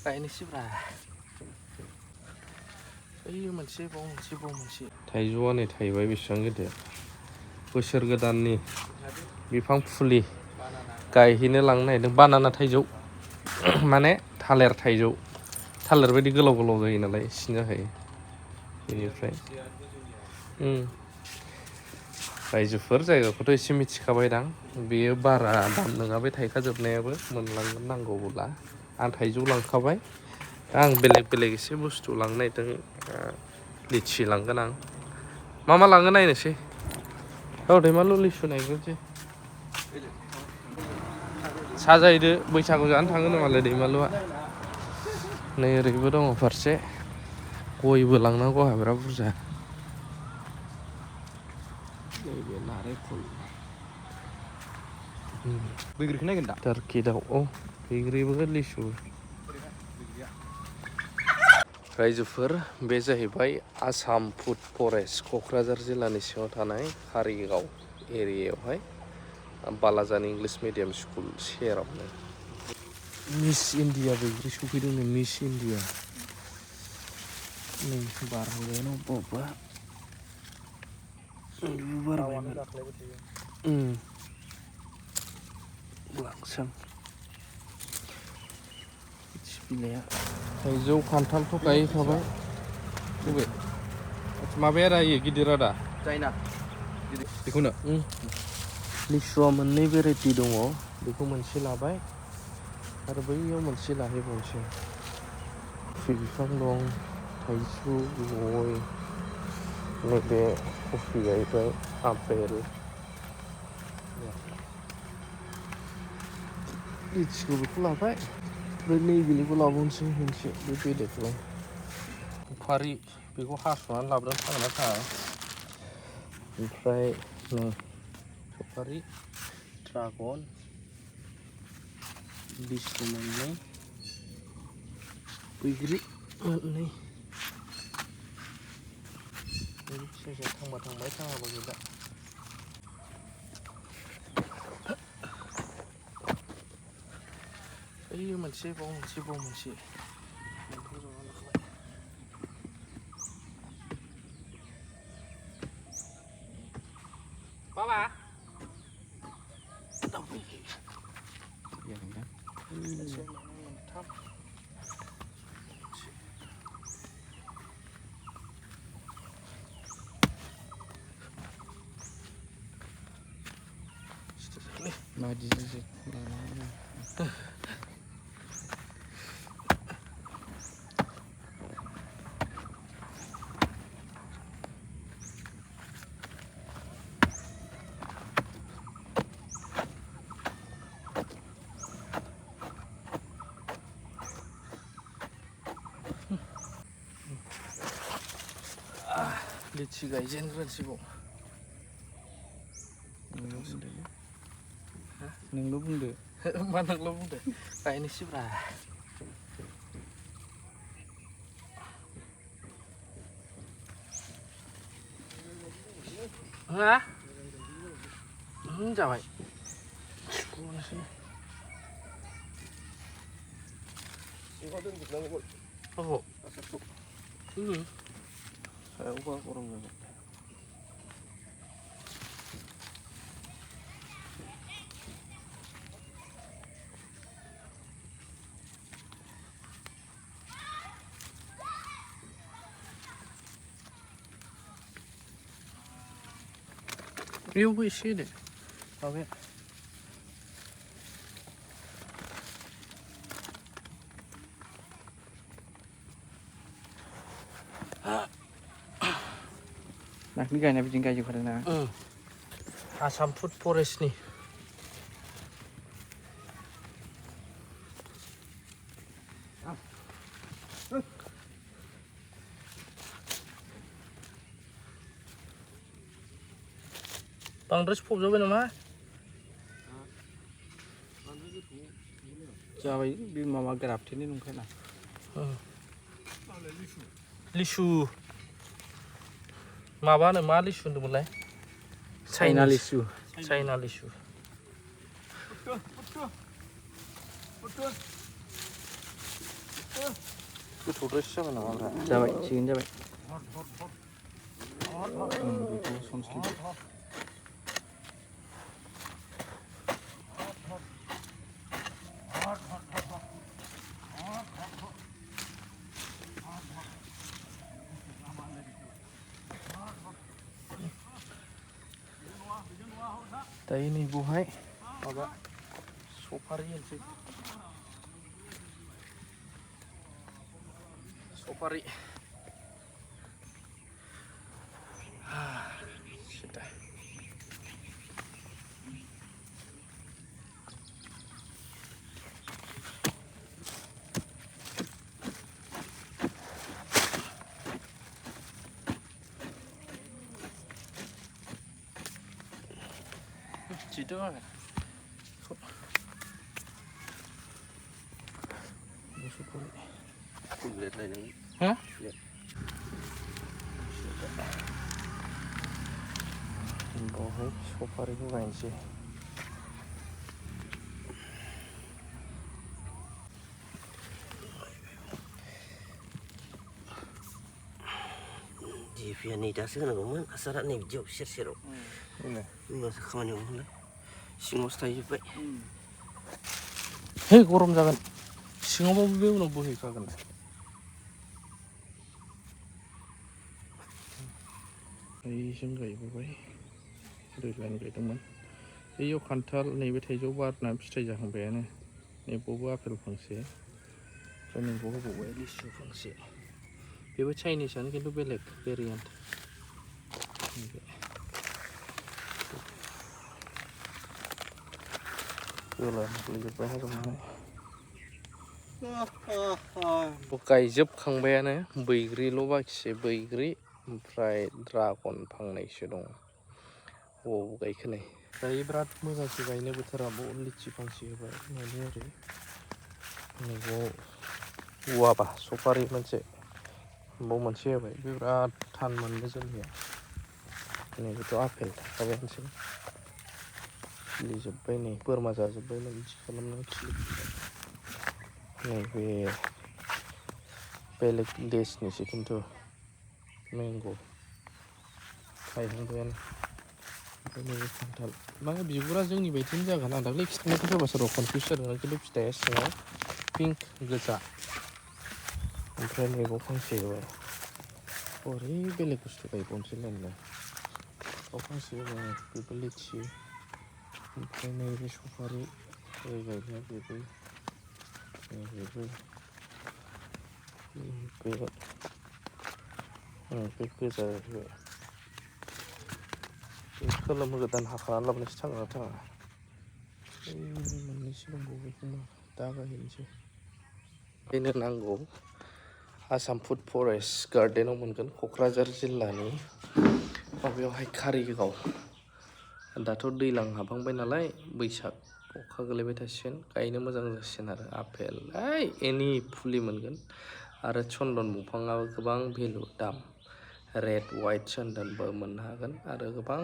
गायनोसैब्रा ओइ मोनसे बाव मोनसे थाइजौआ नै थाइबाय बेसेबां गिदिर बोसोर गोदाननि बिफां फुलि गायहैनो लांनो नागिरदों बानाना थाइजौ माने थालिर थाइजौ थालिर बायदि गोलाव गोलाव जायो नालाय सिन जाखायो बेनिफ्राय रायजोफोर जायगाखौथ' एसे मिथिखाबायदां बेयो बारा दाम नङा बे थाइखाजोबनायाबो मोनलांगोन नांगौब्ला आं थाइजौ लांखाबाय दा आं बेलेग एसे बुस्थु लांनो नागिरदों लिचि लांगोन आं मा लाङो नायनोसै औ दैमालु लिसु नायग्रोनोसै साजायदो बैसागु जानो थाङो नामालाय दैमालुआ नै ओरैबो दङ फारसे गयबो लांनांगौ आंहा बिराद बुरजा नैबे नारेंखल बैग्रिखौ नायगोन दा टार्कि दाउ औ बैग्रिबो लिसुबो रायजोफोर बे जाहैबाय आसाम फुड फरेस्ट क'क्राझार जिल्लानि सिङाव थानाय कारिगाव एरियायावहाय बालाजान इंलिश मिडियाम स्कुल सेरावनो मिस इण्डिया बैग्रि सफैदों नै मिस इण्डिया नै बारहांबायानो अबेबा लांसां बिलाइआ थाइजौ खान्थालथ' गायहैखाबाय बबे माबाया रायो गिदिर आदा जायना बेखौनो लिसुआ मोननै भेराइटि दङ बेखौ मोनसे लाबाय आरो बैयाव मोनसे लाहैबावनोसै कफि बिफां दं थाइजौ गय नैबे कफि गायबाय आपेल लिचिखौ बेखौ लाबाय ओमफ्राय नैबेनिखौ लाबावनोसै मोनसे बे बेलेगखौलाय सफारि बेखौ हास'नानै लाबोदों थांना थाङा ओमफ्राय नै सफारि ड्रागन लिसु मोननै बैग्रि मोननै फिसा फिसा थांबाय थाङाबा गैला ओइ मोनसे बाव मोनसे बाबा लिचि गायजेनग्रोनोसैबाव नोंल' बुंदो मा नोंल' बुंदो गायनोसैब्रा हा जाबाय सायावबा गरम जाबाय बेयावबो एसे होदो माबाया दाख्लै गायनाय बिदिनो गायजोबखादों ना आसाम फुड फरेस्टनि बांद्राय फबजाबाय नामा जाबाय बे माबा ग्राफ्टेनि नंखायना लिसु माबानो मा लिसु होनदोंमोनलाय चाइना लिसु चाइना लिसु गोथौद्रायसो जाबाय नामा ब्रा? जाबाय थिगैनो जाबाय बेखौ सनस्लिबाय दायो नै बहाय माबा सफारि होनसै सफारि सिदा Gitu kan. Masuk kulit. Kulit lain. Hah? Ya. Bawah sopar itu kan sih. Jifiani dasar kan kamu asarat nih jauh ser-ser. Ini. Nggak sekamanya mana. Singo stay juga. Hei गरम जागोन सिङावबो बे उनाव बोहैखागोन जों गायबोबाय दैज्लांनि गायदोंमोन बैयाव खान्थाल नैबे थाइजौ बारना फिथाइ जाहांबायानो नैबावबो आपेल फांसे ओमफ्राय नैबाव होबावबाय लिसु फांसे बेबो चाइनिसआनो खिन्थु बेलेग भेरिएन्ट गायजोबखांबायानो बैग्रिल' बाखिसै बैग्रि ओमफ्राय ड्रागन फांनैसो दं बबाव गायखोनै दायो बिराद मोजांसो गायनो बोथोरा बाव लिचि फांसे होबाय न'नि ओरै नैबाव औवाबा सफारि मोनसे बाव मोनसे होबाय बे बिराद थान मोननो जोंनिया नैबेथ' आपेल थाखाबायानोसै खिलिजोब्बाय नै बोरमा जाजोब्बाय बिदि खालामनानै खिलिजोब्बाय नैबे बेलेग देशनिसो खिन्थु मैंगो थायहांबायानो ओमफ्राय नैबे खान्थाल मा बिगुरा जोंनि बायदिनो जागोन आं दाख्लै खिथानायखौ सोरबा सोरबा कनफिउस जादों खिन्थु फिथाइया सिङाव पिंक गोजा ओमफ्राय नैबाव फांसे होबाय ओरै बेलेग बुस्थु गायबावनोसै लायनो बाव फांसे होबाय बेबो लिचि ओमफ्राय नैबे सफारि ओरै गायनाया बेबो बे गोजा जाहैबाय बे खोलोम गोदान हाखानानै लाबोनायसो थांगोन ना थाङा मोननैसो दंबावो बेखौ दा गायनोसै बेनो नांगौ आसाम फुड फरेस्ट गार्डेनाव मोनगोन क'क्राझार जिल्लानि माबायावहाय कारिगाव दाथ' दैज्लां हाबहांबाय नालाय बैसाग अखा गोलैबाय थासिगोन गायनो मोजां जासिगोन आरो आपेल एनि फुलि मोनगोन आरो चन्दन दंफाङाबो गोबां भेलु दाम रेड वाइट चन्दनबो मोननो हागोन आरो गोबां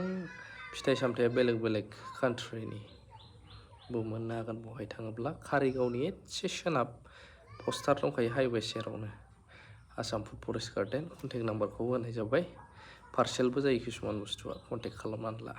फिथाइ सामथाइया बेलेग बेलेग कान्ट्रिनिबो मोननो हागोन बहाय थाङोब्ला कारिगावनि एसे सोनाब पस्टार दंखायो हाइवे सेरावनो Assam food forest garden contact नाम्बारखौ होनाय जाबाय पार्सेलबो जायो किसुमान बुस्थुआ कन्टेक्ट खालामनानै ला